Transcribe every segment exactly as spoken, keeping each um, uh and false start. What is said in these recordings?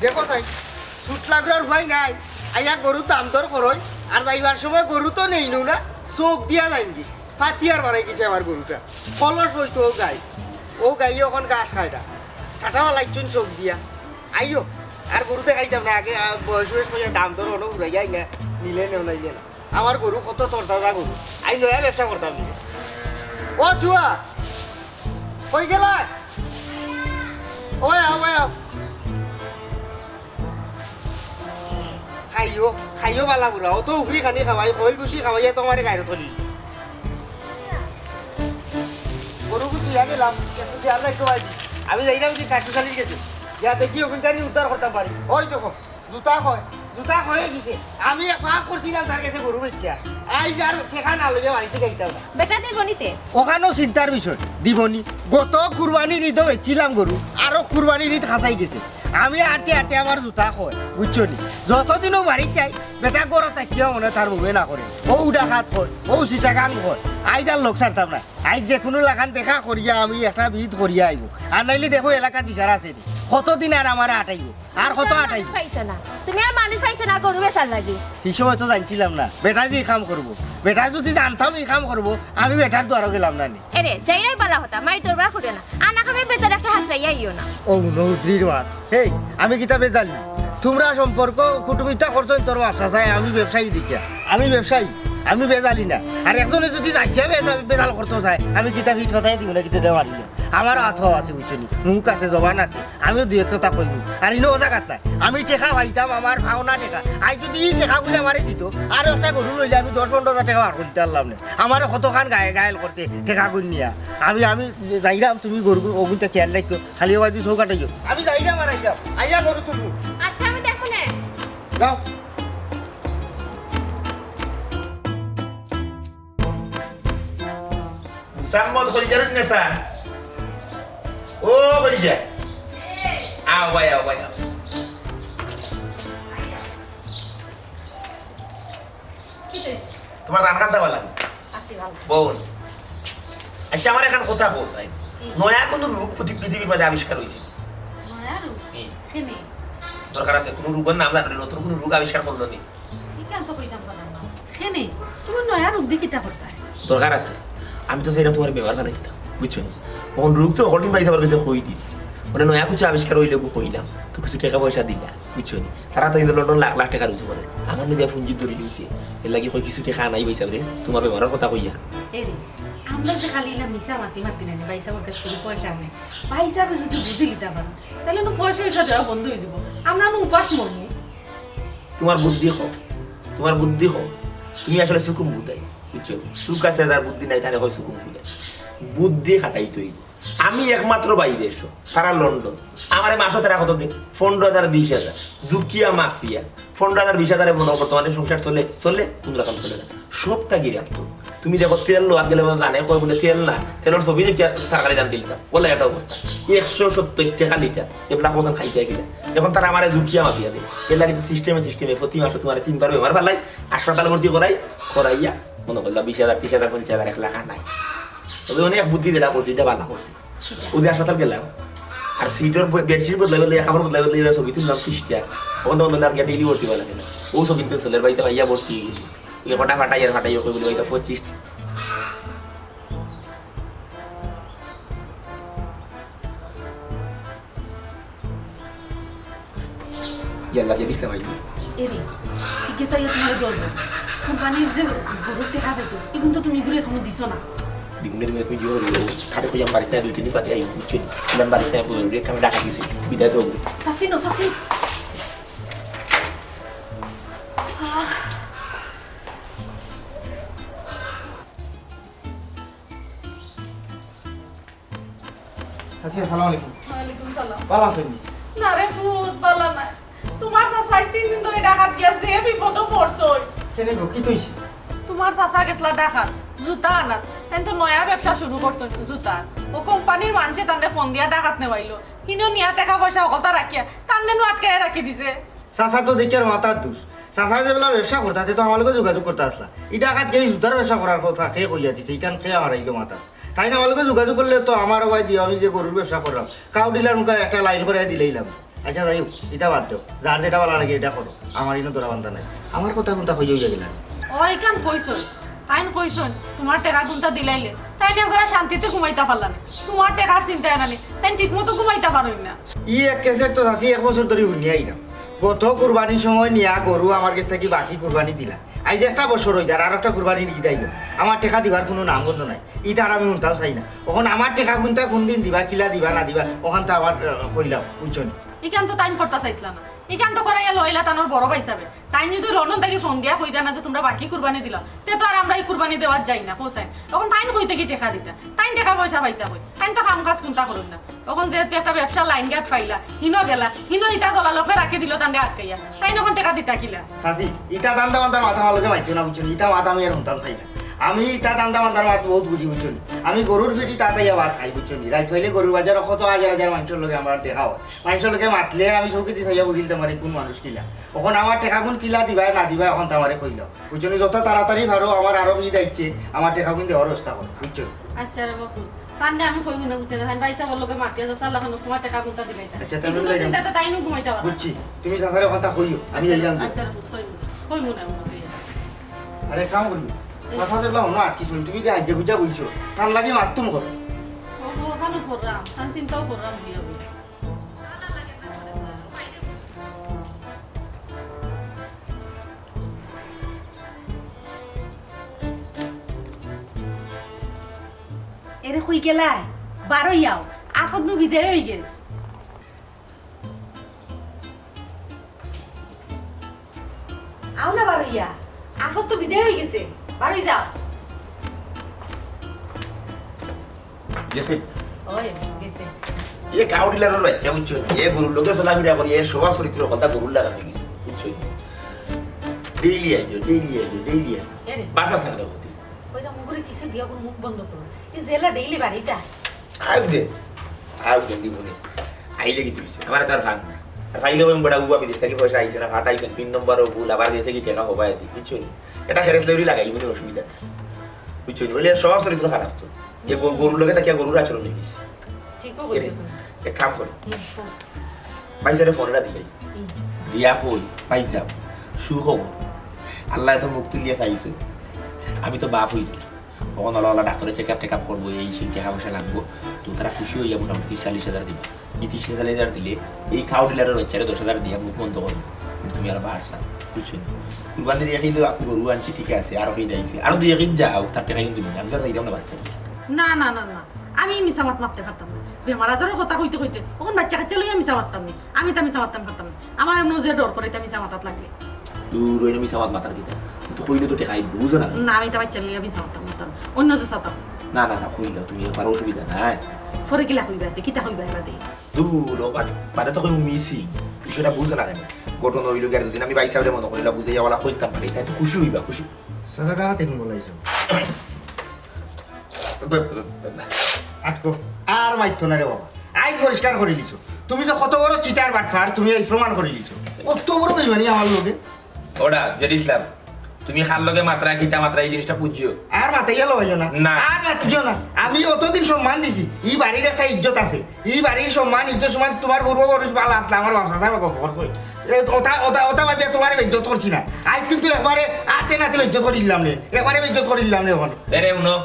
দেখো চাই, ছুট লাগুরার উপায় নাই। আইয়া গরুর দাম দর করইন, আর যাইবার সময় গরু তো নেইনউ না, চউখ দিয়া যাইনগি। ফাতিয়ার বানাই গেছে আমার গরুটা। কলস বইতো ও গাই, ও গাইয়ে অখন ঘাস খায় না। ঠাটা ফালাইছইন চউখ দিয়া। আইও, আর গরু দেখাইতাম না, আগে আ, বয়স বয়স কইয়া দাম দর অনো উড়াইয়া আইনা, নিলে নেও নাইলে না। আমার গরু কত তরতাজা গরু, আই নয়া ব্যবসা করতাম নি। ও জুয়া, কই গেলা? ওই আও, ওই আও। খাইও, খাইও বালা বুড়া, অত উফরি খানি খাওয়াই, খইল ভুসি খাওয়াইয়া তোমারে গাইরো তুলি। গরু বুঝি ইয়া গেলাম, একটু খেয়াল রাখতে পারি। আমি যাইরাম কি কাট্টুশালির গেছে, ইয়া দেখি ওখানকার উদ্ধার করতাম পারি। ওই দেখো, জুতা কয়, জুতা কয়ে গেছে। আমি এক পাপ করছিলাম তার গেছে গরু বেচিয়া। আইজ আর টেকা না লইয়া বাড়িত যাইতাম না। বেটা দিবনি তে? ওখানও চিন্তার বিষয়, দিবনি। গত কুরবানির ঈদও বেচছিলাম গরু, আরো কুরবানির ঈদ খাসাই গেছে। আমি আটতে আটতে আমার জুতা কয়, বুঝছো নি? যতদিনও বাড়িত যাই, বেটা গরু থাকিয়া মনে তার বউয়ে না করে। ও উডাখাত কয়, ও সিটাগাং কয়, আইজ আর লোক ছাড়তাম না। আইজ যে কোনো লাখান দেখা করিয়া আমি একটা বিহিত করিয়া আইবো। আর নাইলে দেখো এলাকাত বিচার আছে নি। কতদিন আর আমারে আটাইবো? আর কত তুমি আর আটাইবো? মানুষ পাইছো না। তুমি আর মানুষ পাইছো না গরু বেচার লাগি। এই সময় তো জানছিলাম না। বেটায় যে এই কাম করবো। বেটায় যদি জানতাম এই কাম করবো, আমি বেটার দুয়ারো গেলাম না নি। এরে, যাইরাই বালা কথা, মাই তোর বা করিও না। আনা খাবে বেচার একটা হাসরাইয়া আইও না। ও নৌদ্রির মাত। এই, আমি কিতা বেজালি? তোমরা সম্পর্ক কুটুমিতা করছো তোর ব্যবসা চাই, আমি ব্যবসায়ী দেখিয়া। আমি ব্যবসায়ী, আমি বেজালি না। আর একজনে যদি যাইছে বেজা-, বেজাল করতো চায়, আমি কিতা ফিট কথাই দিব না, কিতা দেওয়া পারি না। আমার হাত পাও আছে, বুঝছো নি? মুখ আছে, জবান আছে, আমিও দুই এক কথা কইবো। আর ইনো ও জাগাত নাই, আমি টেকা পাইতাম, আমার পাওনা টেকা। আই যদি এই টেকাগুলা আমারে দিত, আর একটা গরু লইলে আমি দশ পনেরো হাজার টেকা বার করতে পারলাম না। আমারে কতখান গায়ে গায়েল করছে টেকাগুন নিয়া। আমি, আমি যাইরাম, তুমি গরু ওগুনটা খেয়াল রাখো, খালি ওবাদি চউখ আটাইও। আমি যাইরাম আর আইরাম, আইয়া গরু তুলবো। আচ্ছা, আমি দেখবো না। যাও। মুসাম্মদ কলিজার নেশা। ও কলিজা। আও ভাই, আও ভাই, আও। কি হইছে? তোমার রান খান চাওয়া লাগে। আছি ভালো। বল। আচ্ছা, আমার এখন কথা বল, সাইন। কি? নয়া কোনো রোগ পৃথি-, পৃথিবীর মাঝে আবিষ্কার হয়েছে? নয়া রোগ? কি? কেনে? দরকার আছে, কোনো রোগের নাম জানো না, নতুন কোনো রোগ আবিষ্কার করলো নি? ইখান তো কইতাম পারলাম না। কেনে? তুমি নয়া রোগ দিয়ে কিতা করতায়? দরকার আছে। আমি তো চাইলাম তোমার বেমার বানাইতাম, বুঝছো নি? এখন রোগ তো হকলদিন পাইছে আমার কাছে কই দিছে। মানে নয়া কিছু আবিষ্কার হইলে ওকে কইলাম, তো কিছু টাকা পয়সা দিলা, বুঝছো নি? তারা তো ইনো লন্ডন লাখ লাখ টাকা রুজি করে। আমার নিজে পুঞ্জি ধরে দিয়েছে, এর লাগি কই কিছু টাকা নাই পয়সা রে, তোমার বেমারের কথা কইয়া। এই রে, আমরা যে খালি ইলা মিছা মাতি মাতি না নি, ভাইসাবর কাছ থেকে পয়সা আনে। ভাইসাবে যদি বুঝি লিতা পারো, তাহলে তো পয়সা পয়সা দেওয়া বন্ধ হয়ে যাবো। আমরা না উপাস মরমু। তোমার বুদ্ধি কম, তোমার বুদ্ধি কম। তুমি আসলে সুকুম বুধাই, বুঝছো? সুখ আছে, যার বুদ্ধি নাই, তারে কয় সুকুম বুধাই। বুদ্ধি খাটাই তৈরি। আমি একমাত্র বাইরে এসো, তারা লন্ডন। আমারে মাসো তারা কত দিন? পনেরো হাজার, বিশ হাজার। জুকিয়া মাফিয়া। পনেরো হাজার, বিশ হাজারে মনে হয় বর্তমানে সংসার চলে, চলে, কোন রকম চলে না। সবটা গিরাম তো। তুমি দেখো তেল লোয়াত গেলে বলে জানে, কয় বলে তেল না, তেলর ছবি দেখিয়া তরকারি রান দিলাম। বলে একটা অবস্থা। একশো সত্তর টাকা লিটার। এবলা কোজন খাইতে গেলে। এখন তারা আমারে জুকিয়া মাফিয়া দেয়। এর লাগে তো সিস্টেমে সিস্টেমে প্রতি মাসে তোমার তিনবার বেমার ফালাই, হাসপাতাল ভর্তি করাই, করাইয়া মনে করলা বিশ হাজার, ত্রিশ হাজার, পঞ্চাশ হাজার, এক লাখ আর নাই। তবে অনেক বুদ্ধি যেটা করছি, এটা ভালো করছি। ওদের হাসপাতাল গেলাম, আর সিটর বে-, বেডশিট বদলাই বদলাই, কাপড় বদলাই বদলাই, এরা ছবি তুললাম ত্রিশটা। ওখান থেকে আর গিয়া ডেইলি ভর্তি হওয়া লাগে না। ও ছবি তো ছেলের বাড়িতে ভাইয়া ভর্তি হয়ে গেছে। এই কটা ফাটাই আর ফাটাই ওকে বলি, ওইটা পঁচিশ। ইয়াল্লা, যে বিছনা ভাই। এরে, ইকে তো ইয়া তোমার দল। কোম্পানির যে গরুর টেকা পাইতো, এগুন তো তুমি ঘুরে এখনো দিছো না। দিগুনে তুমি, তুমি জোর দিও। খাটে কইয়াম বাড়িতে দুই তিন দিন বাদে আই, বুঝছো নি? আমি বাড়িতে আই, বলুন, আমি ঢাকা গেছি, বিদায় দেবো। চাকরি নাও, চাকরি। আহ। চাচি, আসসালামু আলাইকুম। ওয়ালাইকুম সালাম। ভালা আছইন নি? না রে পুত, ভালা নায়। তোমার চাচা আইজ তিন দিন ধরি ঢাকাত গিয়া যে বিপদো পড়ছইন। কেনে গো, কিতা অইছে? তোমার চাচা গেছলা ঢাকাত জুতা আনাত। তাইন তো নয়া ব্যবসা শুরু করছইন জুতার। ও কোম্পানির মানষে তানরে ফোন দিয়া ঢাকাত নেওয়াইলো। হিনো নিয়া টেকা পয়সা হকলতা রাখিয়া তানরে নু আটকাইয়া রাখি দিছে। চাচার তো দেখিয়ার মাথার দুষ। চাচায় যেবলা ব্যবসা করতা, তে তো আমার লগে যোগাযোগ করতা আছলা। ই ঢাকাত গিয়া জুতার ব্যবসা করার কথা কে কইয়া দিছে, ইখান কে হারাইলো মাথা। তাইন আমার লগে যোগাযোগ করলে তো আমার ওবায় দিও, আমি যে গরুর ব্যবসা কররাম, কাউ ডিলার মুখা একটা লাইন করাই দিলাইলাম। আচ্ছা যাই হোক, ইতা বাদ দেও, যার যেটা ভালা লাগে ইটা করো, আমার ইনো ধরা বান্ধা নাই। আমার কথা কুনতা কইয়া অইয়া গেলা। অউ ইখান কইছইন, তাইন কইছইন, তুমার টেকা কুনতা দিলাইলে, তাইন একবারে শান্তিতে ঘুমাইতা পারলা না। তুমার টেকার চিন্তায় নানি, তাইন ঠিকমতো ঘুমাইতা পারইন না। ই এক কেসেট তো চাচি এক বছর ধরি হুনিয়া আইরাম। গত কুরবানির সময় নিয়া গরু আমার গেছ থাকি বাকি কুরবানি দিলা। আইজ একটা বছর অই যার, আর একটা কুরবানির ইদ আইলো। আমার টেকা দিবার কুনু নাম গন্ধ নাই। ইতা আর আমি হুনতাম চাই না। অখন আমার টেকা কুনতা কুনদিন দিবা, কিলা দিবা না দিবা, অখানতা আমার, আহ, কইলাও, বুঝছো নি? ইখান তো তাইন করতা চাইছলা না। ইখান তো করাইয়া লইলা তানর বড় ভাই হিসাবে। তাইন যদি লন্ডন থাকি ফোন দিয়া কইতা না যে তুমরা বাকি কুরবানি দিলাও, তে তো আর আমরা ই কুরবানি দেওয়াত যাই না, কও চাইন। অখন তাইন কই থাকি টেকা দিতা? তাইন টেকা পয়সা পাইতা কই? তাইন তো কাম কাজ কুনতা করইন না। অখন যেহেতু একটা ব্যবসার লাইন ঘাট পাইলা, হিনো গেলা, হিনো ইতা দলা লোকে রাখি দিল তানরে আটকাইয়া। তাইন অখন টেকা দিতা কিলা? চাচি, ইতা ধান্দা বান্দার মাত আমার লগে মাতিও না, বুঝছো নি? ইতা মাত আমি আর হুনতাম চাই না। আমি ইতা ধান্দা বান্দার মাত বউত বুঝি, বুঝছো নি? আমি গরুর ফিটি তাত আইয়া ভাত খাই, বুঝছো নি? রাইত অইলে গরুর বাজার কত হাজার হাজার মানষর লগে আমার দেখা অয়। মানষর লগে মাতলে আমি চউখেদি চাইয়া বুঝিলতাম পারি কুন মানুষ কিলা। অখন আমার টেকাগুন কিলা দিবায় না দিবায় অখন তো আমারে কইলাও। বুঝছো নি? যত তাড়াতাড়ি পারো আমার আরো ইদ আইছে, আমার টেকাগুন দেওয়ার ব্যবস্থা করো, বুঝছো নি? আচ্ছা রে বাপু, তানরে আমি কইমু না, বুঝছো নি? ভাই সাহেবর লগে মাতিয়া যাচ্ছে, আল্লাহ খান তোমার টেকা কুনতা দিলাইতা। আচ্ছা, তাহলে কিন্তু যাইলাম। চিন্তাতে তাইনও ঘুমাইতা পারবা না। বুঝছি, তুমি চাচারে কথা কইও, আমি আচ্ছা, যাইলাম। আচ্ছা রে বাপু, কইমু, কইমু না, কইমু না। আরে কাম করবি, চাচা যেগুলা অন্য আটকিস নি, তুমি যে হাইজা গুজা বলছো, তার লাগি মারতুম করো। ও, ও, ওখানে করলাম, তার চিন্তাও করলাম, দিয়া বলি। এরে কই গেলায়? বারইয়াও, আফত নু বিদায় অই গেছ। আও না বারইয়া, আফত তো বিদায় অই গেছে, বারই যাও। গেছে? ওই, গেছে। এ কাউ ডিলারর বাচ্চা, বুঝছো নি? এ গরুর লগে চলাফিরা করি, এ স্বভাব চরিত্র কথা গরুর লাগান অই গেছে, বুঝছো নি? ডেইলি আইও, ডেইলি আইও, ডেইলি আইও। এরে। বাতাস না রে ক্ষতি। ওই যে মুগুরে কিছু দিয়া ওর মুখ বন্ধ করো। এই জেলা ডেইলি বাড়িটা। আউক দে, আউক দে, দিবনে। আইলে কিতা অইছে? আমার তো আর ফান না। আর ফাইলে আমি বড় উবা বিদেশ থাকি পয়সা আইছে না, ফাটাইছেন, পিন নম্বরও ভুল, আবার গেছে কি টেকা হবায় দি, বুঝছো নি? এটা খেরেস লেউরি লাগাই, বুঝে অসুবিধা নাই। বুঝছো নি? বলে, এর স্বভাব চরিত্র খারাপ তো। এ গো-, হুম। গরুর লগে থাকিয়া গরুর আচরণ অই গেছে। ঠিকও এরে, কইছো তুমি। এক কাম করো। হুম, হুম। ভাইসাবরে ফোনটা দিলাই। হুম। দিয়া কই, ভাইসাব, সুখবর। আল্লায় তো মুখ তুলিয়া চাইছে। আমি তো বাপ অই যাই। অখন অলা অলা ডাক্তারে চেকআপ টেকআপ করবো, এই সেই টেকা পয়সা লাগবো। তো তারা খুশি অইয়া মোটামুটি তিরিশ চল্লিশ হাজার দিবা। ই তিরিশ চল্লিশ হাজার দিলে এই কাউ ডিলারর বাচ্চারে দশ হাজার দিয়া মুখ বন্ধ করবো। কিন্তু তুমি আর বাড়ছা, বুঝছো নি? কুরবানির একই তো গরু আনছি, ঠিক আছে, আরো কই যাইছে, আরো দুই একই যাও, তার টেকা কিন্তু দিবি না। আমি তো আর যাইতাম না বাড়ছা। না, না, না, না, আমি মিছা মাত মাততাম পারতাম না। বেমার আজারর কথা কইতে কইতে অখন বাচ্চা কাচ্চা লইয়া মিছা মাততাম নি। আমি তো মিছা মাততাম পারতাম না। আমার এমন যে ডর করে, ইতা মিছা মাতাত লাগলে। দূর অইলে মিছা মাত মাতার কিতা? কিন্তু কইলে তো টেকা আইবো, বুঝো না? না, আমি তো বাচ্চা লইয়া মিছা মাততাম পারতাম না। অন্য যে সাতাম। না, না, না, কইলাও তুমি, একবার অসুবিধা নাই। পরে কিলা কইবা, তে কিতা কইবা এবার দে? দূর, ও বাদ, বাদে তো কইমু মিসিং। বিষয়টা বুঝো না কেনে? ঘটনা অইলো গিয়া দুদিন আমি ভাইসাবরে মনো করিলা বুঝাইয়া ওলা কইতাম পারি, তাই তো খুশি অইবা, খুশি। চাচা, টেকা টেকা বলাইছো। আটকো, আর মাইতো না রে বাবা। আইজ পরিষ্কার করিলিছো। তুমি যে কত বড় চিটার বাটপার, তুমি আইজ প্রমাণ করিলিছো। অত বড় বেইমানি আমার লগে। ওরা, জেড ইসলাম, তুমি কার লগে মাতরায়, কিতা মাতরায়, ই জিনিসটা বুঝিও। আর মাতাইয়া লওয়াইও না। না। আর মাতিও না। আমি অতদিন সম্মান দিছি। ই বাড়ির একটা ইজ্জত আছে। ই বাড়ির সম্মান, ইজ্জত সম্মান তুমার পূর্বপুরুষ বালা আছলা, আমার বাপ চাচায় গফ করছইন। এ, ওটা, ওটা, ওটা ভাবিয়া তুমারে বেইজ্জত করছি না। আইজ কিন্তু একবারে আতে নাতে বেইজ্জত করিলাম নে। একবারে বেইজ্জত করিলাম নে অখন। এরে হুনো,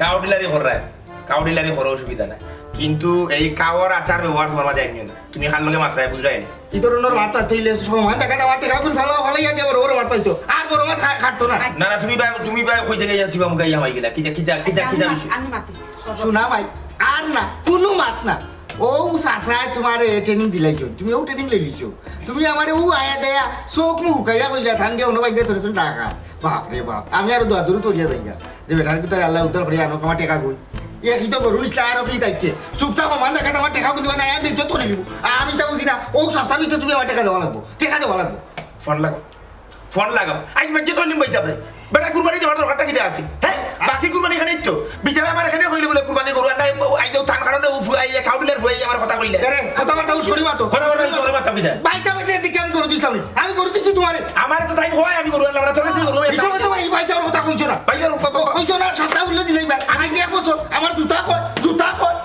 কাউ ডিলারি কররায়, কাউ ডিলারি করো, অসুবিধা নাই। কিন্তু এই কাউর আচার ব্যবহার তুমার মাঝে আইনিও না। তুমি কার লগে মাতরায়, বুঝরায় নি? ই ধরনর মাত মাততে অইলে সমান জাগাত আমার টেকাগুন ফালাও, ফালাইয়া দিয়া বড় বড় মাত মাতিও। আর বড় মাত খা-, খাটতো না। না, না, তুমি বা, তুমি বা কই থাকি আইয়া ছিবা মুখে আইয়া মাইগেলা। কিতা, কিতা, কিতা, আচ্ছা, কিতা আমি মা-, বিষয়? আমি মাতি। শুনা মাই, আর না, কুনু মাত না। অউ চাচায় তুমারে training দিলাইছইন, তুমি অউ training লইলিছো। তুমি আমারে অউ আয়া দেয়া, চউখ মুখ হুকাইয়া কইলা, "থান দিয়া অনো বাইন্দে ধরেছইন টাকা।" বাপ রে বাপ, আমি আরো দোয়া দূর তরিয়া যাইগা। যে বেটার ভিতরে আল্লায় উদ্ধার করি আনো, তুমার টেকা কই? এ কি তো গরু নিছলা, আরো কি তাইছে? চুপচাপ আমার জাগাত আমার টেকা কিন্তু না, আমি বেইজ্জত করি নিব। আমি তা বুঝি না, অউ সপ্তাহর ভিতরে তুমি আমার টেকা দেওয়া লাগবো, টেকা দেওয়া লাগবো। ফোন লাগো, ফোন লাগাও। আইজ বেইজ্জত করিলিম ভাইসাবরে। বেটা কুরবানি দেওয়ার দরকারটা কিতা আছে? হ্যাঁ? বাকি কুরবানি এখানেই তো। বিচারে আমার এখানে কইলে বুলে কুরবানি গরু আর নাই, আইজ তো তার কারণে ও ফুয়াই, এ কাউ ডিলার ফুয়াই আমার কথা কইলে। আরে, কথাবার্তা উস করি মাতো। কথাবার্তা উস করি মাতো কিতা? ভাইসাব, এটা দিকে আমি গরু দিছলাম নি। আমি গরু দিছি তুমারে। আমারে তো তাই কয় আমি গরু আনলাম না, তোরে যে গরু হিসাবে তো ভাই, ভাইসাবর কথা কইছো না। ভাইসাব, ও, ও, ও। কইছো না, সপ্তাহ উল্লে দিলাই ভাই। আমি যে এক বছর, আমার জুতা কই, জুতা কই।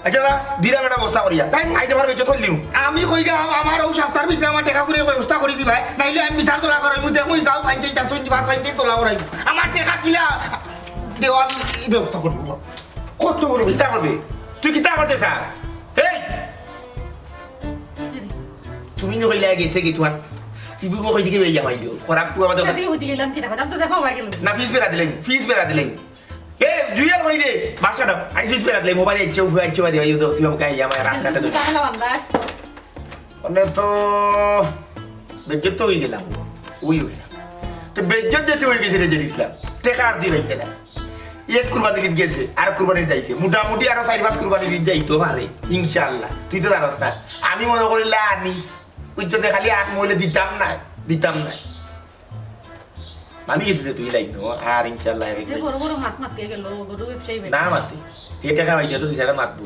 এটা দিলাম একটা ব্যবস্থা করিয়া। তাই নি? আইতে পারবে, যত লিও। আমি কইলাম, আমার অউ সাপ্তার ভিতরে আমার টেকাগুনর ব্যবস্থা করি দিবায়, নাইলে আমি বিচার তোলা করাইমু, দেখমু ই গাঁও পঞ্চায়েত আর সঞ্জীব আর পঞ্চায়েত তোলা করাইমু। আমার টেকা কিলা দেও, আমি ই ব্যবস্থা করিমু। কত বড় কিতা করবে? তুই কিতা করতে চাস? এই! তুমি নু কইলা গেছে কি তুমার? তুই বুঝবো কই দিকে বেরিয়া পাইলো? খরাপ তুই আমাদের কথা। তুই ওদিকে এলাম কি দেখো, আমি তো দেখা হয়ে গেল। না, ফিস বেড়া দিলেন, ফিস বেড়া দিলেন। এ, জুয়েল কই রে? বাসা দাও। আই ফিস বেড়া দিলেন, মোবাইল আইছে, উফু আইছে, বাদে, এই দেখছি, আমাকে এই আমার রাত নাতে তো। তাহলে বান্দা। মানে তো বেজ্জত তো হয়ে গেলাম, ওই হয়ে গেলাম। তো বেজ্জত যেতে হয়ে গেছে রে জের ইসলাম, টেকা আর দুই পাইতে না। এক কুরবানি ঈদ গেছে, আর কুরবানি ঈদ আইছে, মোটামুটি আরো চার পাঁচ কুরবানি ঈদ যাইতো পারে, ইনশাআল্লাহ। তুই তো জানোস না, আমি মনে করি লা আনিস, বুঝছো, খালি আর মনে দিতাম না, দিতাম না। আমি গেছি যে তুই লাইন তো, আর ইনশাআল্লাহ এর যে বড় বড় মাত মাতিয়ে গেল, গরু ব্যবসায়ী বেটা। না মাতে, এ টেকা পাইছে তো দুই জায়গা মাতবো।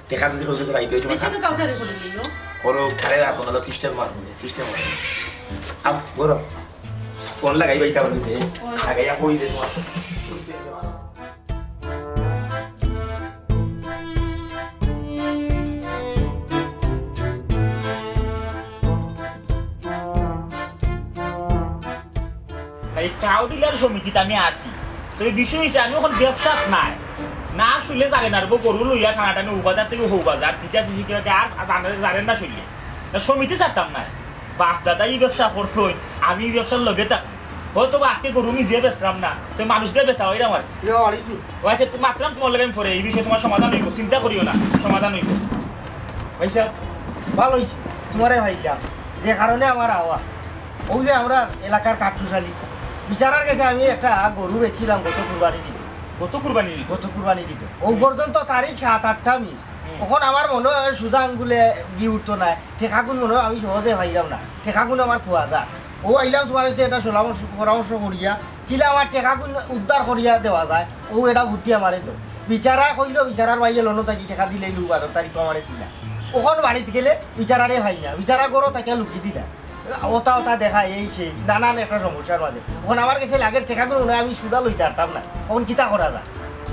টেকা যদি কইতে পাইতে ওই সময় বেশি নু কাউন্টারে করে দিল। করো, আরে আর কোনো সিস্টেম মারবো, সিস্টেম মারবো। আপ, করো। ফোন লাগাই ভাই, সামনে দিছে। ওই। লাগাইয়া কই যে তোমার। এই কাউ ডিলার সমিতিত আমি আছি। তো এই বিষয় হইছে, আমি এখন ব্যবসাত নাই। না শুলে জানে না, গরু লইয়া টানাটানি ও বাজার থেকে হো বাজার, পিঠা পিঠি কিবা আর জানে, জানে না শুলে। তা সমিতি ছাড়তাম না। বাপ দাদা এই ব্যবসা করছইন, আমি এই ব্যবসার লগে থাকি। হয়তো বা আজকে গরু নিজে বেচলাম না, তো মানুষ দিয়ে বেচা হইলাম আর কি। ইয়ে, অরিক নি? ও আচ্ছা, তুমি মাতলাম তোমার লগে আমি পরে, এই বিষয়ে তোমার সমাধান হইব, চিন্তা করিও না, সমাধান হইব। ভাই সাহেব। ভালো হইছে, তোমারে ভাইলাম, যে কারণে আমার আওয়া। ও যে আমরা এলাকার কাঠুশালী, বিচারার গেছে আমি একটা গরু বেচছিলাম গত কুরবানি দিতে। গত কুরবানি দিতে? গত কুরবানি দিতে। ও পর্যন্ত তারিখ সাত আটটা মিস। হুম। এখন আমার মনে হয় সুজা আঙ্গুলে ঘি উঠতো না, টেকাগুন মনে হয় আমি সহজে পাইলাম না, টেকাগুন আমার খোয়া যা। ও আইলাম তোমার সাথে একটা সলাম-, পরামর্শ করিয়া, কিলা আমার টেকাগুন উদ্ধার করিয়া দেওয়া যায়, ও এটা বুদ্ধি আমারে তো। বিচারা কইলো, বিচারার বাইরে লনো থাকি টেকা দিলেই লু বাদর তারিখ আমারে দিলা। ওখান বাড়িতে গেলে বিচারারে পাই না, বিচারা গরো তাকে লুকি দিলা। ওটা ওটা দেখায়, এই সেই নানান একটা সমস্যার মাঝে। এখন আমার গেছে লাগে টেকাগুন মনে হয় আমি সুজা লইতে পারতাম না, এখন কিতা করা যায়?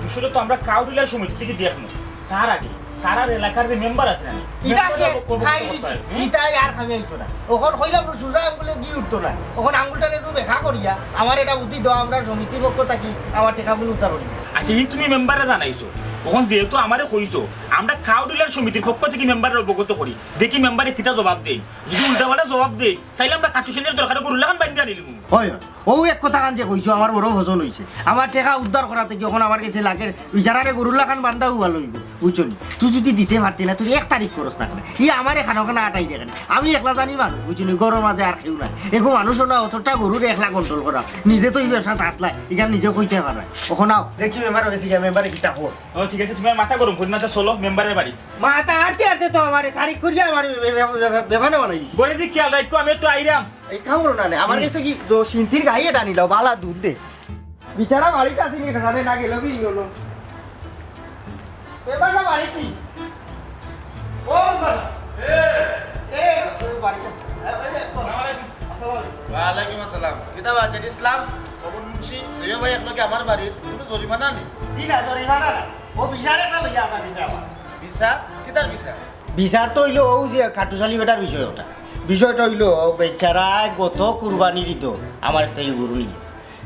বিষয়টা তো আমরা কাউ ডিলার সমিতি থেকে দেখবো, তার আগে তারার এলাকার যে মেম্বার আছে না, ইটা মেম্বাররে সে অবগত খাই করতে দিছে, হবে। হুম? ইটাই আর খামি হইতো না। ওখান কইলাম সুজা আঙ্গুলে ঘি উঠতো না, ওখান আঙ্গুলটারে একটু দেখা করিয়া আমার এটা বুদ্ধি দেওয়া, আমরা সমিতির পক্ষ থাকি আমার টেকাগুন উদ্ধার করি। আচ্ছা, এই তুমি মেম্বারে জানাইছো, ওখান যেহেতু আমারে কইছো, আমরা কাউ ডিলার সমিতির পক্ষ থেকে মেম্বাররে অবগত করি, দেখি মেম্বারে কিতা জবাব দেই। যদি উল্টাপাল্টা জবাব দেই, তাইলে আমরা কাঠুশালীর দরকারে গরুর লাখান বাইন্ধা নিলাম। হয়, হয়। ও এক কথা খান যে কইছো, আমার বড় পছন্দ হইছে। আমার টেকা উদ্ধার করা থাকি এখন আমার গেছে লাগে, বিচারারে গরুর লাখান বান্ধা হওয়া লইব, বুঝছো নি? তুই যদি দিতে পারতে না, তুই এক তারিখ করস না কেন? ই আমার এখানে ওখানে আটাই দেখেন, আমি একলা জানি মানুষ, বুঝছো নি? গরম মাঝে আর কেউ না। এগো মানুষ না, অতটা গরুর একলা কন্ট্রোল করা, নিজে তো এই ব্যবসাত আসলাই, এখানে নিজে কইতে পারে। ওখানে আও। দেখি মেম্বার হয়েছে গিয়া, মেম্বারে কিতা কর। ও, ঠিক আছে, তুমি আর মাথা গরম করি না, তো চলো মেম্বারের বাড়ি। মাথা আটতে আটতে তো আমার তারিখ করিয়া আমার বে-, বে-, বে-, বে-, বেফানা বানাই দিছি। গরে দি খেয়াল রাখো, আমি একটু আইরাম। এই খাওয়ার না নে, আমার হুম। কাছে কি জো সিন্তির গাইয়ে টানি লাও, বালা দুধ দে। বিচারা বাড়িত আছে নি, খানে না গেল কি হলো? এ বাসা বাড়িত নি? ও বাসা। এ, এ, এ, বাড়িত আছে। এ, এ, এ, আসসালামু আলাইকুম। আসসালামু আলাইকুম। ওয়ালাইকুম আসসালাম। কিতা বা, জেড ইসলাম, পবন মুন্সি, দুইও ভাই একলগে আমার বাড়িত, কোনো জরিমানা নেই? জি না, জরিমানা না। ও বিচার একটা লইয়া আপনার কাছে আমার। বিচার? কিতার বিচার? বিচার তো হইলো ও যে কাটুশালী বেটার বিষয় ওটা। বিষয়টা হইলো বেচারায় গত কুরবানির ঈদো আমার কাছ থাকি গরু নিয়ে।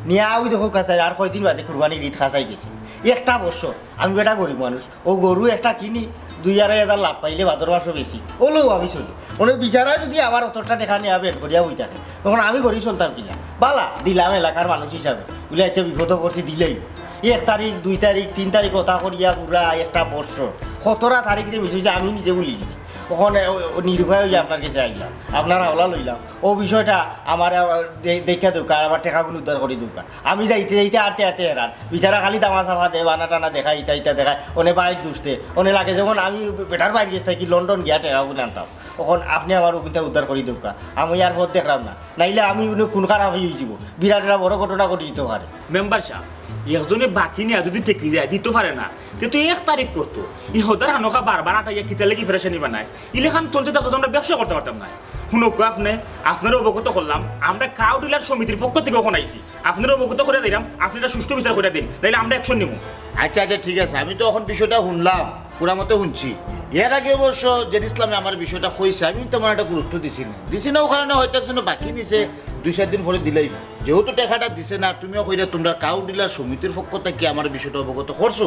নিয়া ওই দেখো কাছাই আর কয়দিন বাদে কুরবানির ঈদ কাছাই গেছে। একটা বছর আমি বেটা গরিব মানুষ, ও গরু একটা কিনি দুই আড়াই হাজার লাভ পাইলে ভাদর মাসও বেশি, ওলেও আমি চলি। মানে বিচারা যদি আবার অতটা টেকা নিয়া বের করিয়া বই থাকে, তখন আমি গরিব চলতাম কিনা? বালা দিলাম এলাকার মানুষ হিসাবে, বলে আচ্ছা বিপদও করছি দিলেই। এক তারিখ, দুই তারিখ, তিন তারিখ কথা করিয়া পুরা একটা বছর, কতটা তারিখ যে মিস হয়েছে আমি নিজে ভুলি গেছি। ওখানে ও, ও নিরুপায় হইয়া আপনার কাছে আইলাম, আপনার হাওলা লইলাম। ও বিষয়টা আমার আবার দে-, দেখা দরকার, আমার টেকাগুন উদ্ধার করি দরকার। আমি যাইতে যাইতে আটতে আটতে হেরান, বিচারা খালি দামা চাপা দেয়, বানা টানা দেখায়, ইতা ইতা দেখায়, ওনে বাইর দুষ দেয়, ওনে লাগে যেমন আমি বেটার বাইর গেছ থাকি লন্ডন গিয়া টেকাগুন আনতাম। এখন আপনি আমার ওগুনটা উদ্ধার করি দরকার, আমি আর পথ দেখলাম না, নাইলে আমি উনি খুন খারাপ হয়ে যাব, বিরাট একটা বড় ঘটনা ঘটে যেতে পারে। মেম্বার সাহেব, একজনে বাকি নিয়া যদি ঠেকি যায়, দিতে পারে না, তে তো এক তারিখ করতো। ই হদার হানকা বারবার আটাইয়া কিতার লাগি পেরেশানি বানায়? ইলেখান চলতে থাকতো তো আমরা ব্যবসা করতে পারতাম না। হুনউক্কা আপনে, আপনারে অবগত করলাম, আমরা কাউ ডিলার সমিতির পক্ষ থাকি অখন আইছি। আপনারে অবগত করিয়া দিলাম, আপনে এটা সুষ্ঠু বিচার করিয়া দিন, নাইলে আমরা action নিমু। আচ্ছা, আচ্ছা, ঠিক আছে, আমি তো অখন বিষয়টা হুনলাম। পুরা মতে হুনছি। এর আগে অবশ্য জেড ইসলামে আমার বিষয়টা কইছে, আমি তেমন একটা গুরুত্ব দিছি না। দিছি না, ও কারণে হয়তো একজনে বাকি নিছে, দুই চাইর দিন পরে দিলাইবো। যেহেতু টেকাটা দিছে না, তুমিও কইরা তুমরা কাউ ডিলার সমিতির পক্ষ থাকি আমার বিষয়টা অবগত করছো।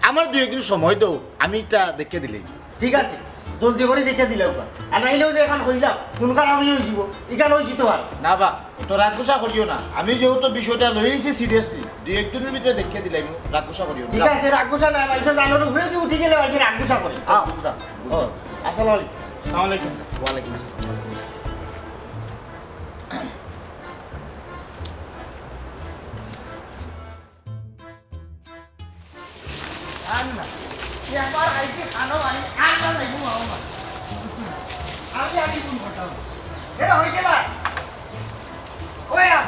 আমারে দুই একদিন সময় দেও, আমি ইটা দেখিয়া দিলাইমু। ঠিক আছে, জলদি করি দেখিয়া দিলাও। আর নাইলেও যে অখন কইলাম, মন খারাপ অইযিবো, ইখান অইযিতো আর। না বা, তো রাগ গুসা করিও না। আমি যেহেতু বিষয়টা লইছি seriously, দুই একদিনর ভিতরে দেখিয়া দিলাইমু, রাগ গুসা করিও না। ঠিক আছে, রাগ গুসা না, মানষর জানর উপরে দি উঠি গেলে মানষে রাগ গুসা করে। আও। বুঝলাম, বুঝলাম। আসসালামু আলাইকুম। আসসালামু আলাইকুম। ওয়ালাইকুম আসসালাম। আর না, একবার আইছি খানো বাড়ি, আর না যাইবো বাবা মা। আমি আগে ফোন করতাম। এটা হইছে না। ওই আর,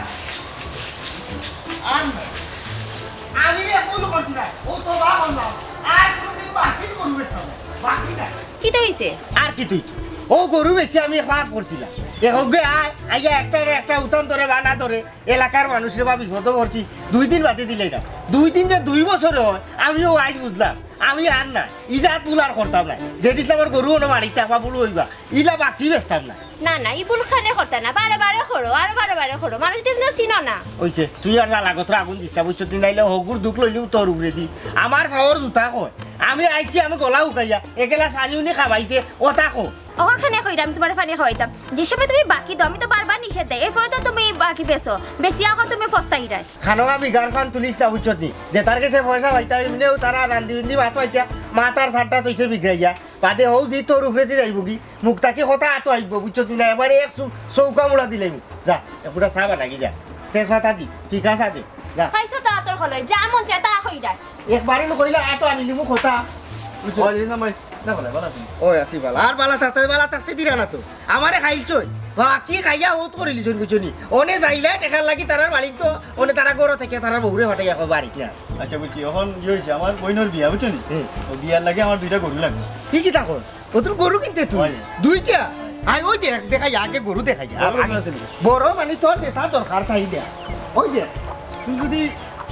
আর না। আমি এ ভুল করছি না। ও তো বাবা মা। আর কোনোদিন বাকি গরু বেচতাম না। বাকি না। কিতা অইছে? আর কিতা অইতো? ও গরু বেচি আমি পাপ করছিলাম। এ হোক গে আয়, আইয়া একটা একটা উতান ধরে বানা ধরে। এলাকার মানুষরে বা বিপদো পড়ছি, দুই দিন বাদে দিলে না। দুই দিন যে দুই বছর অয়, আমিও আইজ বুঝলাম, আমি আর না, ইজাত ভুল আর করতাম না। জেড ইসলামর গরু অনো বাড়িত থাকবা বুলু অইবা, ইলা বাকি বেচতাম না। না, না, ই ভুল খানে করতা না, বারে বারে করো, আরো বারে বারে করো, মানুষ দেখলে চিনো না। অইছে, তুই আর জ্বালা গতরে আগুন দিস না, বুঝছো? তুই নাইলে হগুর দুখ লইলিও তোর উপরে দি। আমার পাওর জুতা কয়, আমি আইছি, আমি গলা হুকাইয়া, এগেলা সানি উনি খাবাইতে, ওটা কো। অখন খানে কইরা আমি তুমারে পানি খাওয়াইতাম। যে সময় তুমি বাকি দেও, আমি তো বারবার নিষেধ দেই। এরপরে তো তুমি বাকি বেচো। বেচিয়া অখন তুমি পস্তাইরায়। খানো আমি গার ফান তুলিস না, বুঝছত নি? যে তার গেছে পয়সা পাইতা, এমনেও তারা রান্দি বিন্দি ভাত পাইতা, মা তার সারটা তৈছে বিগড়াইয়া। বাদে হউ যে তোর উপরেদি যাইবো কি? মুখ থাকি কথা আতো আইবো, বুঝছত নি? না, এবারে এক চৌ-, চৌকা মুড়া দিলাইমু। যা, এগুলা চা বানাগি যা। তেজপাতা দি, ফিকা চা দে, যা। খাইছো তো আতর খলই, যা মন চায় তা কইরায়। একবারে নু কইলা, আতো আনি নিমু কথা। বুঝছো? ওই, এই না, ভাই, না, ভাই, ভালো আছেন? ওই, আছি ভালা। আর ভালা থাকতে, ভালা থাকতে দিরা না তো। আমারে খাইলছইন। বাকি খাইয়া ওত করিলিছইন, বুঝছো নি? অনে যাইলে টেকার লাগি তারার মালিক তো, অনে তারা ঘর থাকি তারার বউরে ফাটাইয়া কয় বাড়িত না। আচ্ছা, বুঝছি। অখন ইয়ে অইছে, আমার বইনর বিয়া, বুঝছো নি? হুম। ও বিয়ার লাগি আমার দুইটা গরু লাগবো। কি কি থাকো? ও তোর গরু কিনতে তুই? অয়। দুইটা? আয়, ওই দেখ, দেখাই, আগে গরু দেখাই। গরু আর আছে নি? বড় মানে তোর যেটা দরকার চাই দেখ। ওই দেখ, তুই যদি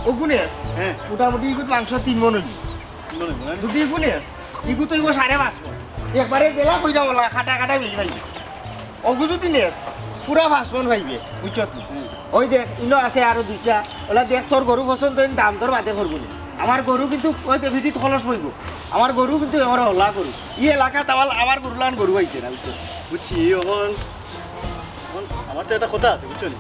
ওগুনে হ্যাঁ। মোটামুটি ইগুত মাংস তিন মণ অইবো। তিন মণ অইবো, হ্যাঁ? যদি ইগুনে, ইগুত অইবো সাড়ে পাঁচ মণ। একবারে গেলা কইরা বলা, কাটা কাটা মিল পাইবি। ওগু যদি নেস, পুরা পাঁচ মণ পাইবে, বুঝছত নি? হুম। ওই দেখ, ইনো আছে আরো দুইটা। ওলা দেখ, তোর গরু পছন্দ অইলে দাম দর বাদে করবো নি। আমার গরু কিন্তু ওই যে ভিটিত খলস অইবো। আমার গরু কিন্তু এবার হলা গরু। ই এলাকাত আমার, আমার গরু লান গরু আইছে না, বুঝছো? বুঝছি, অখন, অখন আমার তো একটা কথা আছে, বুঝছো নি?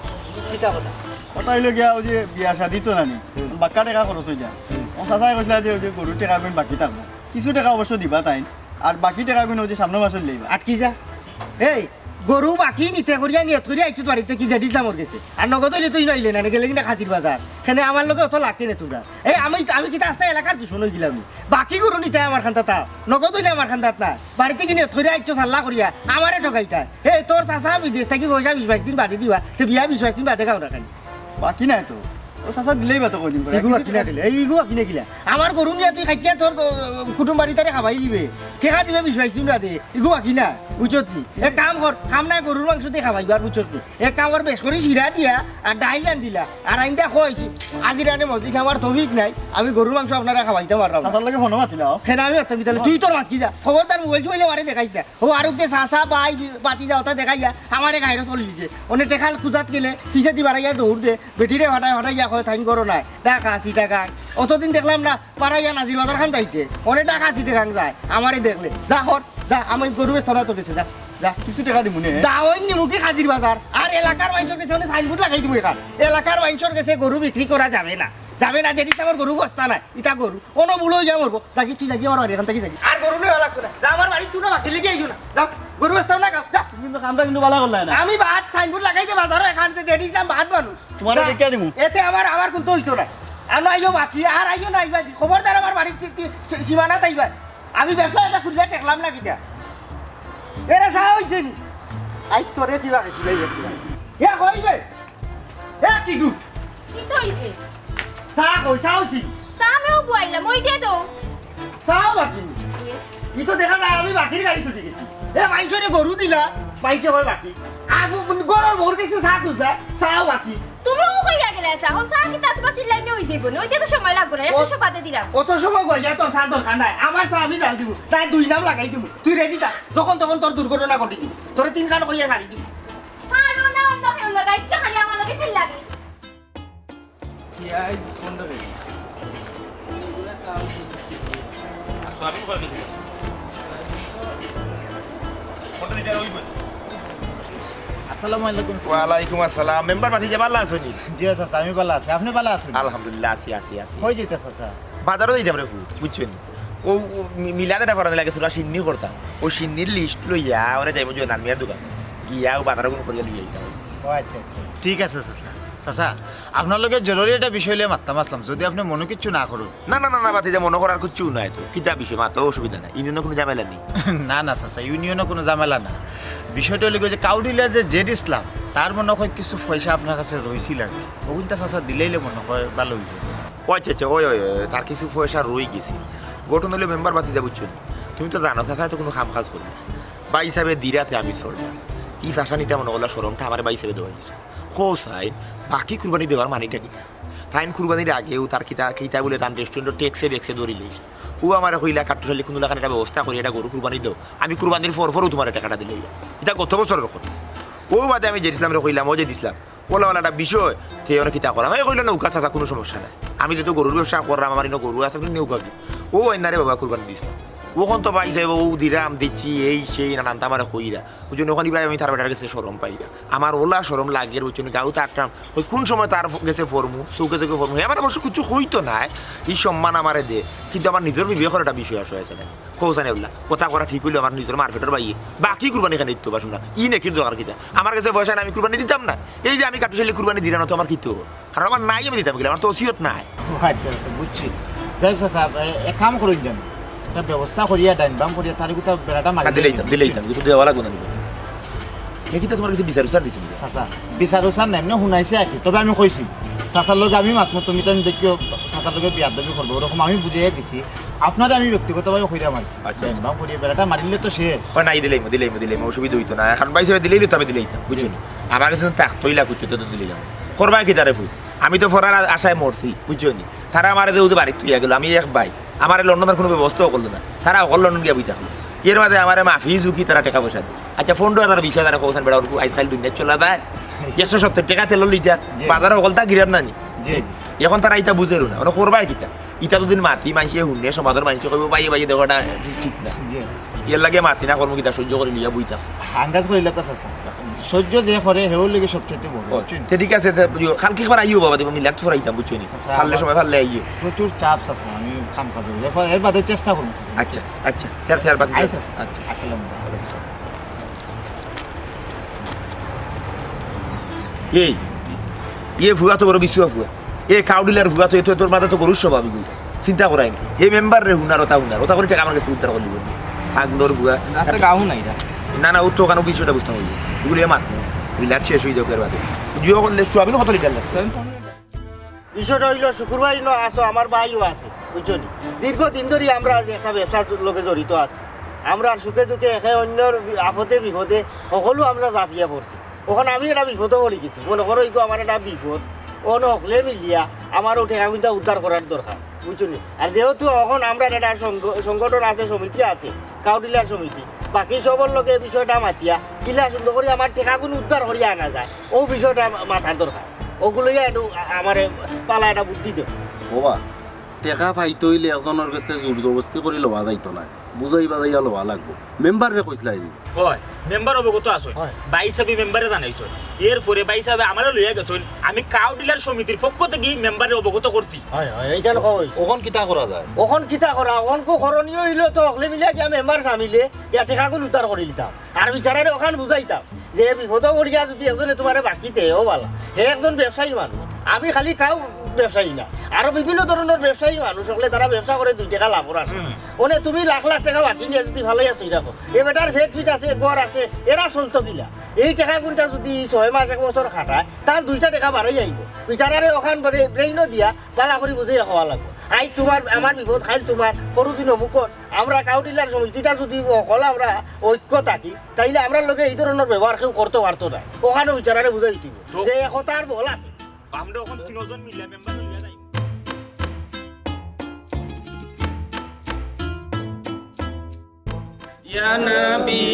কিতা কথা? কথা অইলো গিয়া, ওই যে বিয়া শাদি তো নানি, হুম। বাক্কা টেকা খরচ অই যায়। হুম। ও চাচায় কইছিলা যে ওই যে গরুর টেকা আমি বাকি থাকবো। কিছু টেকা অবশ্য দিবা তাইন, আর বাকি টেকা গুইন ওই যে সামনে মাসে লইবা। আটকি যা। এই, গরু বাকি নিতে করিয়া নিয়ত করিয়া আইছত বাড়িত থাকি জেড ইসলামর গেছে। আর নগদ অইলে তো ইনো আইলে না, গেলে কিনা খাজির বাজার। কেনে আমার লগে অত লাগে না তোমরা। এই, আমি, আমি কিতা আস্তা এলাকার দুশমন অই গেলাম নি? বাকি গরু নিতে আমার খান্দাত আও। নগদ অইলে আমার খান্দাত না। বাড়িত থাকি নিয়ত করিয়া আইছত সাল্লা করিয়া, আমারে ঠগাইতায়। এই, তোর চাচা বিদেশ থাকি পয়সা বিশ বাইশ দিন বাদে দিবা, তে বিয়া বিশ বাইশ দিন বাদে খাও না খালি। বাকি নাই তো। ও চাচা দিলেই বা তো কয়দিন পরে। ইগু বাকি না দিলে, এই ইগু বাকি না দিলে। আমার গরু নিয়া তুই খাইতিয়া তোর, ও, কুটুম বাড়ি তারে খাবাই দিবে। টেকা দিবে বিশ বাইশ দিন বাদে। ইগু বাকি না, বুঝছত নি? এক কাম কর, কাম নাই গরুর মাংস দি খাবাইবার, বুঝছত নি? এক কাম কর, বেশ করি শিরা দিয়া আর ডাইল রান্দিলা। আর আইন্দা কইছি, আজির আনে মজলিস আমার তৌফিক নাই, আমি গরুর মাংস আপনারে খাবাইতাম পাররাম না। চাচার লগে ফোনো মাতিলাও। কেনে আমি মাততাম কিতা? তুই তোর মাত কি যা? খবরদার মোবাইল টোবাইল আমারে দেখাইস না। ও আরুক দে চাচা, ভাই, ভাতিজা, ওটা দেখাইয়া আমারে গাইরো তুলি দিছে। অনে টেকার খুজাত গেলে পিছেদি বাড়াইয়া দৌড় দে, বেটিরে ফাটাই ফাটাইয়া কয়, "তাইন করো নাই, ঢাকা, চিটাগাং।" অতদিন দেখলাম না, বাড়াইয়া নাজির বাজার খান যাইতে, অনে ঢাকা, চিটাগাং যায়। আমারে দেখলে, যা কর, যা, আমি গরু বেচতাম না তোর গেছে, যা, যা। কিছু টেকা দিমু নে। দাওয়াই নিমু কি খাজির বাজার? আর এলাকার মানষর গেছে অনে সাইনবোর্ড লাগাই দিমু এখান। এলাকার মানষর গেছে গরু বিক্রি করা যাবে না। যাবে না, যেটি আমার গরু বস্তা নাই, ইটা গরু। অনো বুড়ো অইয়া মরবো। যাগি, তুই যাগি, আমার বাড়ি এখান থাকি যাগি। আর গরু লইয়া লাগতো না। যা, আমার বাড়ি তুই না বাকি লেগে আইও না। যা, গরু বেচতাম না, যা। তুমি কিন্তু কামটা কিন্তু ভালা করলায় না। আমি বাদ সাইনবোর্ড লাগাই দে বাজারো এখান থেকে যেটি ইসলাম বাদ মানুষ। তোমারে যা। দেখিয়া দিমু। এতে আমার, আমার কিন্তু অইতো না। আর না আইও বাকি, আর আইও না আইবা দি। খবরদার আমার বাড়ির সী-, সী-, সীমানাত আইবা। আমি ব্যবসা এটা খুললে ঠেকলাম না কিতা? এরে চা অইছে নি? আইজ তোরে দিবা কি দিলাই গেছি। এ কইবে? এ কিগু? কিতা অইছে? চা কই, চা অইছে? চা আমিও বুয়াইলাম, ওই দে তো। চা বাকি নি? ইয়ে। ই তো দেখা যায় আমি বাকির গাড়ি তুলি গেছি। এ মানষরে গরু দিলা, মানষে কয় বাকি। আর ও ঘরর বউর গেছে চা খুজতায়, চাও বাকি। তুমি ও কইয়া গেলে চা, অখন চা কিতা তোমার চিল্লাইলে অই যাইবো নি? অইতে তো সময় লাগবো না, একটু ও- সময় বাদে দিলাম। অত সময় গইয়া তোর চা দরকার নাই, আমার চা আমি জাল দিমু, তাই দুই নাম লাগাই দিমু। তুই রেডি থাক, যখন তখন তোর দুর্ঘটনা ঘটি দিমু, তোরে তিন খান কইয়া ছাড়ি দিমু। পারো না, অন্য কেউ লাগাইছো, খালি আমার লগে চিল্লাবি। আসসালামু আলাইকুম। ওয়ালাইকুম আসসালাম। মেম্বার ভাতিজা, ভালা আছো নি? জি চাচা, আমি ভালা আছি। আপনি ভালা আছেন? আলহামদুলিল্লাহ, আছি, আছি, আছি। কই যাইতা চাচা? বাজারো যাইতাম রে ফুত, বুঝছো নি? ও, ও মি-, মিলাদ এটা করানি লাগে, তোরা সিন্নি করতাম। ও সিন্নির লিস্ট লইয়া ওরে যাইমু জয়নাল মিয়ার দোকান। গিয়া ও বাজারো গুন করিয়া লইয়া আইতাম। ও আচ্ছা, আচ্ছা। ঠিক আছে চাচা। চাচা, আপনার লগে জরুরি একটা বিষয় লইয়া মাততাম আছলাম, যদি আপনি মনো কিচ্ছু না করইন। না, না, না, না, ভাতিজা, মনো করার কিচ্ছু নাই তো। কিতা বিষয়? মাতো, অসুবিধা নাই। ইউনিয়নো কুনু ঝামেলা নি? না, না, চাচা, ইউনিয়নো কুনু ঝামেলা না। বিষয়টা অইলো গিয়া যে কাউডিলার যে জেড ইসলাম, তার মনো কয় কিছু পয়সা আপনার কাছে রইছিল আর কি। অগুইনতা চাচা দিলাইলে মনো কয় ভালা অইবো। ও আচ্ছা, আচ্ছা, ওই, ওই, ওই, তার কিছু পয়সা রই গেছে। ঘটনা অইলো মেম্বার ভাতিজা, বুঝছো নি? তুমি তো জানো চাচা তো কুনু কাম কাজ করে না। ভাইসাবে দিরাতে আমি চললাম। ই ফাঁসানিটা মনো করলা শরমটা আমারে ভাইসাবে দেওয়া গেছে। কও চাইন, বাকি কুরবানি দেওয়ার মানেটা কিতা? তাইন কুরবানির আগেও তার কিতা, কিতা বলে তান রেস্টুরেন্টর ট্যাক্সে ব্যাক্সে ধরিলিছে। ও আমারে কইলা, "কাট্টুশালী কুনু লাখান একটা ব্যবস্থা করি, এটা গরু কুরবানি দেও। আমি কুরবানির পর পরও তুমারে টেকাটা দিলাইরাম।" ইটা গত বছরর কথা। ও বাদে আমি জেড ইসলামরে কইলাম, "ও জেড ইসলাম, অলা অলা একটা বিষয়, তে অনে কিতা করাম?" এ কইলো, "নৌকা চাচা, কুনু সমস্যা নাই। আমি যেহেতু গরুর ব্যবসা কররাম, আমার ইনো গরু আছে, আপনে নৌকা কি?" ও আইন্নারে বাবা কুরবানি দিছে। অখন তো ভাইসাবে, ও দিরাম, দিচ্ছি, এই সেই নানানতা আমারে কইরা। বুঝছো নি, অখন ইবায় আমি তার বেটার গেছে শরম পাইরাম। আমার অলা শরম লাগের, বুঝছো নি, গাউত আটরাম। অউ কুন সময় তার গেছে পড়মু, চউখে চউখে পড়মু। হে আমারে অবশ্য কিচ্ছু কইতো নায়, ই সম্মান আমারে দে, কিন্তু আমার নিজর বিবেকর একটা বিষয় আসে, আছে না? কও চাইন অলা, কথা কওয়া ঠিক অইলো আমার নিজর মারফেটর ভাইয়ে, বাকি কুরবানি কেনে দিতো বা হুনা, ই নেকির দরকার কিতা? আমার গেছে পয়সা নাই, আমি কুরবানি দিতাম না। এই যে আমি কাট্টুশালী কুরবানি দিরাম না, তো আমার কিতা অইবো? কারণ আমার নাই, আমি দিতাম কিলা, আমার তো অসিয়ত নাই। ও আচ্ছা, আচ্ছা, বুঝছি। যাই হোক চাচা, এ-, এক কাম করইন যেন, একটা ব্যবস্থা করিয়া ডাইন বাম করিয়া তার গুতা বেড়াটা মারি না, দিলাইতাম, দিলাইতাম, কিছু দেওয়া লাগবো না। এ কিতা তুমার গেছে বিচার উচার দিছে নি? চাচা, বিচার উচার নাই, এমনে হুনাইছে আর কি। তবে আমি কইছি, চাচার লগে আমি মাতমু, তুমি তাইন দেখিও, চাচার লগে বেয়াদবি করবো, ওরকম আমি বুঝাইয়া দিছি। আপনারে আমি ব্যক্তিগতভাবে কইরাম আর কি। আচ্ছা, আচ্ছা। ডাইন বাম করিয়া বেড়াটা মারিলে তো শেষ। ও নাই, দিলাইমু, দিলাইমু, দিলাইমু, অসুবিধা অইতো না। কারণ ভাইসাবে দিলাইলে তো আমি দিলাইতাম, বুঝছো নি? আমার গেছে তো থাকতোই লাখ উচ্চতে তো দিলাইলাম। করবায় কিতা রে ফুত? আমি তো পড়ার আ-, আশায় মরছি, বুঝছো নি? তারা আমারে যে ওদের বাড়িত থইয়া গেলো, আমি এক ভাই, আমারে লন্ডনর কুনু ব্যবস্থাও করলো না। তারা হকল লন্ডন গিয়া বই থাকলো। এর মাঝে আমারে মাফি ঝুকি তারা টেকা পয়সা দেয়। আচ্ছা, পনরো হাজার, বিশ হাজার কও চাইন বেটা, ওরকু আইজকাইল দুনিয়াত চলা যায়? একশো সত্তর টেকা তেলর লিটার, জি। বাজারো হকলতা গিরাম না নি? জি। এখন তারা ইতা বুঝেরও না, মানে করবায় কিতা? ইতা যুদি মাতি মানষে হুনে, সমাজর মানষে কইবো, "ভাইয়ে, ভাইয়ে, দেখো, ইটা ঠিক না।" জি। এর লাগি মাতি না, কর্ম কিতা সহ্য করি লইয়া বইতা আছে। আন্দাজ করিলে তো চাচা। সহ্য যে করে, হেউর লাগি সবচাইতে বড়, ও, বুঝছইন? তে ঠিক আছে, তে বুঝিও, কালকে একবার আইও বাবা, দেখো, মিলাদ ফুরাইতাম, বুঝছো নি? চাচা, পারলে আমার সময় পারলে আইও। প্রচুর চাপ, চাচা, আমি কাম কাজ করি। এরপর, এর বাদে চেষ্টা করমু, চাচা। আচ্ছা, আচ্ছা, তে আর, তে আর বাদ আচ্ছা, দিও। চাচা। আচ্ছা। আসসালামু আলাইকুম। ওয়ালাইকুম আসসালাম। এই, ইয়ে ফুয়া তো বড় বিছুয়া ফুয়া। এ কাউডিলার ফুয়া তো, এ তো তোর মাথা তো গরুর স্বভাব এগুলো। চিন্তা করাই না। হে মেম্বাররে হুনার, ওটা হুনার। ওটা করে টেকা আমার গেছে উদ্ধার করি দিবো। আগলোর ফুয়া। রাস্তা গাও নাই এটা। না, না, ও তো ওখানে বিষয়টা বুঝতে হবে। এগুলো এ মাত না। মিলাদ শেষ অই যাউক এর বাদে। জিও করলে সোয়াবিন কত লিটার লাগছে? বিষয়টা অইলো, শুকুর ভাই ইনো আছো, আমার ভাইও আছে, বুঝছো নি? দীর্ঘদিন ধরি আমরা আজ একটা ব্যবসার লগে জড়িত আছি। আমরার সুখে দুঃখে, একে অইন্যর বি-, আপদে বিপদে হকলু আমরা ঝাঁপিয়া পড়ছি। অখন আমি একটা বিপদো পড়ি গেছি, মনো করো ইগু আমার একটা বিপদ, অনো হকলে মিলিয়া আমার অউ টেকাগুইনতা উদ্ধার করার দরকার, বুঝছো নি? আর যেহেতু অখন আমরার একটা সংগ-, সংগঠন আছে, সমিতি আছে, কাউডিলার সমিতি, বাকি সবর লগে এ বিষয়টা মাতিয়া কিলা সুন্দর করি আমার টেকাগুইন উদ্ধার করি আনা যায়, অউ বিষয়টা মা-, মাতার দরকার। অগুলোই একটু আ-, আমারে পালা একটা বুদ্ধি দেও। ওবা, টেকা পাইতে অইলে একজনর গেছে জোর জবরদস্তি করি লওয়া যাইতো নায়, বুঝাই বাজাইয়া লওয়া লাগবো। মেম্বাররে কইছলায় নি? অয়, মেম্বার অবগত আছইন। অয়। ভাইসাবে মেম্বাররে জানাইছইন। এরপরে ভাইসাবে আমারে লইয়া গেছইন। আমি কাউডিলার সমিতির পক্ষ থাকি মেম্বাররে অবগত করছি। অয়, অয়, এইখান কইছ। অখন কিতা করা যায়? অখন কিতা করা? অখন কো করণীয় অইলো তো হকলে মিলিয়া গিয়া মেম্বার সামিলে গিয়া টেকাগুইন উদ্ধার করি লিতাম। আর বিচারারে অখান বুঝাইতাম যে বিপদো পড়িয়া যুদি একজনে তুমারে বাকি দেয়, ও বালা, হে একজন ব্যবসায়ী মানুষ। আমি খালি কাউ ব্যবসায়ী না, আরো বিভিন্ন ধরনের ব্যবসায়ী মানুষ অকলে, তারা ব্যবসা করে দুই টেকা লাভর আশা। হুম। অনে তুমি লাখ লাখ টেকা বাকি নিয়া যদি ফালাইয়া থই রাখো, এ বেটার পেট পিট আছে, ঘর আছে, এরা চলতো কিলা? এই টেকা কুনটা যদি ছয় মাস এক বছর খাটায়, তার দুইটা টেকা বাড়াই আইবো। বেচারারে অখান ব্রেইনও দিয়া ভালা করি বুঝাইয়া কওয়া লাগবো। আইজ তুমার, আমার বিপদ, কাইল তুমার, পরদিন অমুকর। আমরা কাউ ডিলার সমিতিটা যদি অকল আমরা ঐক্য থাকি, তাইলে আমরার লগে এই ধরনের ব্যবহার কেউ করতো পারতো নায়। অখানও বেচারারে বুঝাই দিবো তো যে একতার বল আছে। আমরা অখন তিনজন মিলে মেম্বার লইয়া যাই। ইয়া নবী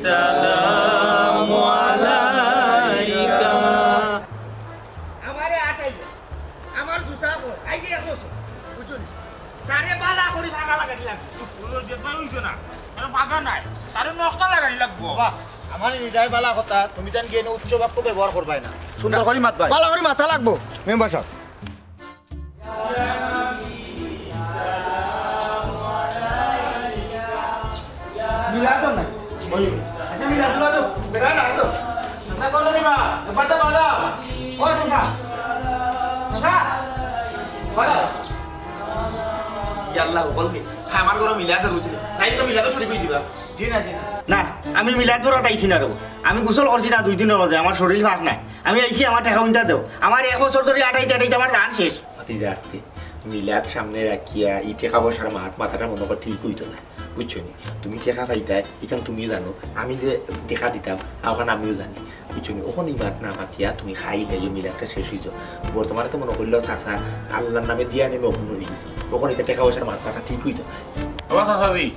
সালাম আলাইকা। আমারে আটাইয়া, আমার জুতা কই? আইজে এক বছর, বুঝছো নি? তারে ভালা করি ভাগা লাগাই দিলাম। ওর যে পাই হইছে না, তারে ভাগা নাই, তারে নকশা লাগাই লাগবো। বাবা, আমার হৃদয় ভালা কথা, তুমি জান গিয়ে উচ্চ বাক্য ব্যবহার করবায় না, সুন্দর করি মাতবায়। ভালা করি মাতা লাগবো, মেম্বার সাব। মিলাদ নাই। ওই, আচ্ছা, মিলাদ, মিলাদ, বেটা না তো। চাচা, কোন নিবা? ব্যাপারটা বাড়াও। ও চাচা। চাচা। বাড়াও। ইয়াল্লা, বল কি? আমার ঘরো মিলাদ রুজি। তাই তো মিলাদ শরীফ হই দিবা। জি না, জি না। না, আমি মিলাদ ধরা তাইছি না রে। আমি গোসল করছি না দুই দিনের মাঝে, আমার শরীর পাক নাই। আমি আইছি, আমার টেকা উনতা দেও। আমার এক বছর ধরি আটাইতে আটাইতে আমার জান শেষ। আস্তে আস্তে মিলাদ সামনে রাখিয়া ই টেকা পয়সার মাত মাতাটা মনে কর ঠিক হইতো না, বুঝছো নি? তুমি টেকা পাইতায়, ইখান তুমি জানো, আমি যে টেকা দিতাম, অখান আমিও জানি, বুঝছো নি? অখন ই মাত না মাতিয়া তুমি খাইলে এই মিলাদটা শেষ হইতো। বর্তমানে তো মনে করলেও চাচা আল্লাহর নামে দিয়া নেমে অপূর্ণ হয়ে গেছি, অখন ইটা টেকা পয়সার মাত মাতা ঠিক হইতো না। বাবা চাচাজি,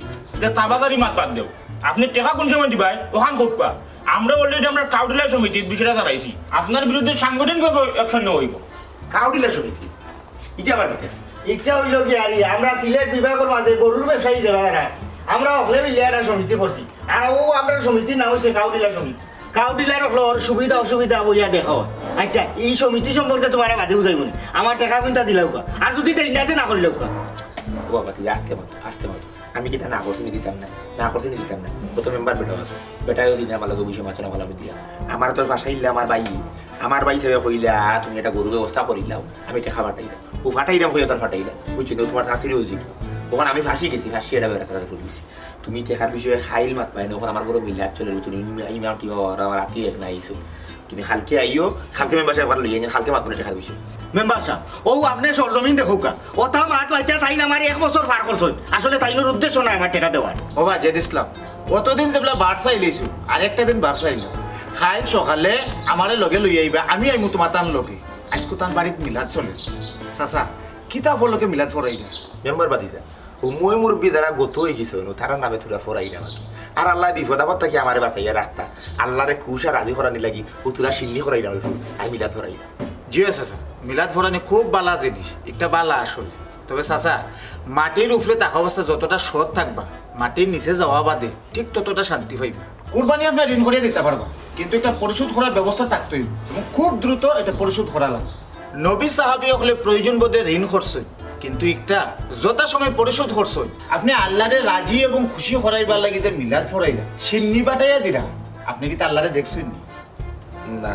যে তাবাদারি মাত বাদ দেও, আপনি টেকা কোন সময় দিবাই, অখান কউক্কা। আমরা already আমরা কাউডিলা সমিতির বিষয়টা চালাইছি, আপনার বিরুদ্ধে সাংগঠনিকভাবে অ্যাকশন নেওয়া হইব। কাউডিলা সমিতি? ইটা আবার কিতা? ইটা হইল কি, আরে, আমরা সিলেট বিভাগের মাঝে গরুর ব্যবসায়ী যারা যারা আছে, আমরা হকলে মিলে একটা সমিতি করছি। আর ও আমরা সমিতির নাম হচ্ছে কাউডিলা সমিতি। কাউডিলার হকলর সুবিধা অসুবিধা বইয়া দেখা হয়। আচ্ছা, এই সমিতি সম্পর্কে তোমার বাদে বুঝাইব না। আমার টেকা কুনতা দিলাউক্কা। আর যদি দেই না, তে না করলেউক্কা। ও বাবা, তুই আস্তে মাত, আস্তে মাত। আমি কিতা না করছি নি দিতাম না? না করছি নি দিতাম না? কত মেম্বার বেটা আছে। বেটায়ও দিনে আমার লগে বসে মাছ না ভালো দিয়া। আমার তো ফাঁসাইলে আমার ভাই, আমার ভাই হিসেবে কইলা, "তুমি একটা গরুর ব্যবস্থা করিলাও, আমি টেকা ফাটাইলাম।" ও ফাটাইলাম কইয়া তার ফাটাইলাম। বুঝছো নি? ও তোমার শাশুড়িও জিত। অখন আমি ফাঁসি গেছি, ফাঁসি এটা বেড়া সাথে ফুল দিছি। তুমি টেকার বিষয়ে খাইল মাত পাই না, অখন আমার ঘরো মিলাদ চলে, তুমি ইমা-, ইমাম টিমাম আমার, আমার আত্মীয় এক না আইছো। তুমি কালকে আইও, কালকে মেম্বার সাহেব লইয়া আইন, কালকে মাতবো না টেকার বিষয়ে। মেম্বার সাহেব, ও আপনি সরজমিন দেখউক্কা। ওটা মাত মাতিয়া তাইন আমার এক বছর পার করছইন। আসলে তাইনর উদ্দেশ্য না আমার টেকা দেওয়ার। ও বা জেড ইসলাম, অতদিন যেবলা বাড় চাইলিছু, আরেকটা দিন বাড় চাইল। কাইল সকালে আমারে লগে লইয়া আইবা, আমি আইমু তোমার তান লগে। আইজকু তান বাড়িত মিলাদ চলে। চাচা, কিতা উপলক্ষে মিলাদ পড়াইবা? মেম্বার বাতিজা, ও ময় মুরব্বি যারা গত হয়ে গেছে, ও তারার নামে থুড়া ফরাই না বাকি। আর আল্লাহ বিপদ আপদ থাকি আমারে বাঁচাইয়া রাখতা। আল্লাহরে খুশ আর রাজি করানি লাগি, ও থুড়া সিন্নি করাই না, আর মিলাদ ফরাই না। জি অয় চাচা, মিলাদ ফরানি খুব বালা জিনিস, একটা বালা আসল। তবে চাচা, মাটির উপরে থাকা অবস্থা যতটা সৎ থাকবা, মাটির নিচে যাওয়া বাদে ঠিক ততটা শান্তি পাইবা। কুরবানি আপনার ঋণ করিয়া দিতে পারবা, কিন্তু এটা পরিশোধ করার ব্যবস্থা থাকতেই এবং খুব দ্রুত এটা পরিশোধ করা লাগবে। নবী সাহাবী অকলে প্রয়োজন বোধে ঋণ করছইন, কিন্তু একটা যথাসময়ে পরিশোধ করছইন। আপনি আল্লাহরে রাজি এবং খুশি করাইবার লাগি যে মিলাদ ফরাইলা, সিন্নি বাটাইয়া দিলা, আপনি কিতা আল্লাহরে দেখছইন নি? না,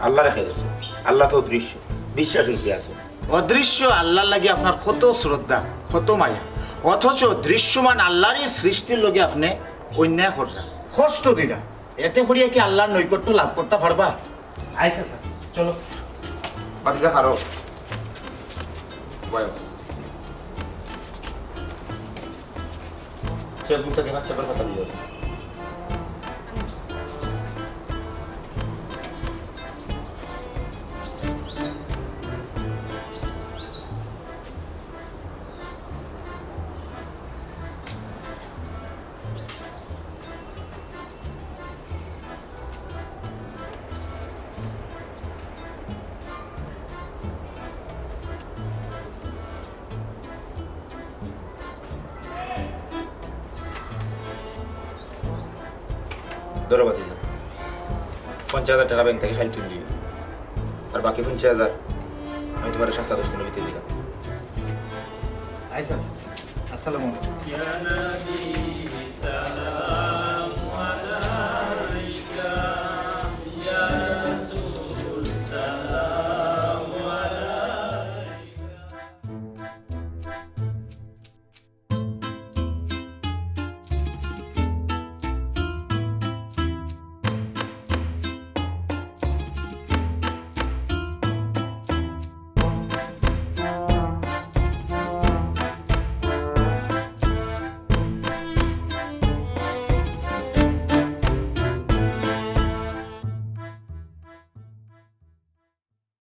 আল্লাহরে কে দেখছো? আল্লাহ তো অদৃশ্য, বিশ্বাস হইতে আছে। অদৃশ্য আল্লাহর লাগি আপনার কত শ্রদ্ধা, কত মায়া, অথচ দৃশ্যমান আল্লাহরই সৃষ্টির লগে আপনি অন্যায় কররা, কষ্ট দিরা। এতে করিয়া কি আল্লাহর নৈকট্য লাভ করতে পারবা? আইসা স্যার, চলো। বাদ দিয়া হারো। বয়। চেকবুকটা কেনার চেকের খাতা নিয়ে আসো। ধরো বাতিজা, পঞ্চাশ হাজার টেকা ব্যাংক থাকি কাইল তুলি দিও, আর বাকি পঞ্চাশ হাজার আমি তোমার সপ্তাহ দশ দিনের ভিতরে দিলাম। আইসা, আইসা। আসসালামু আলাইকুম।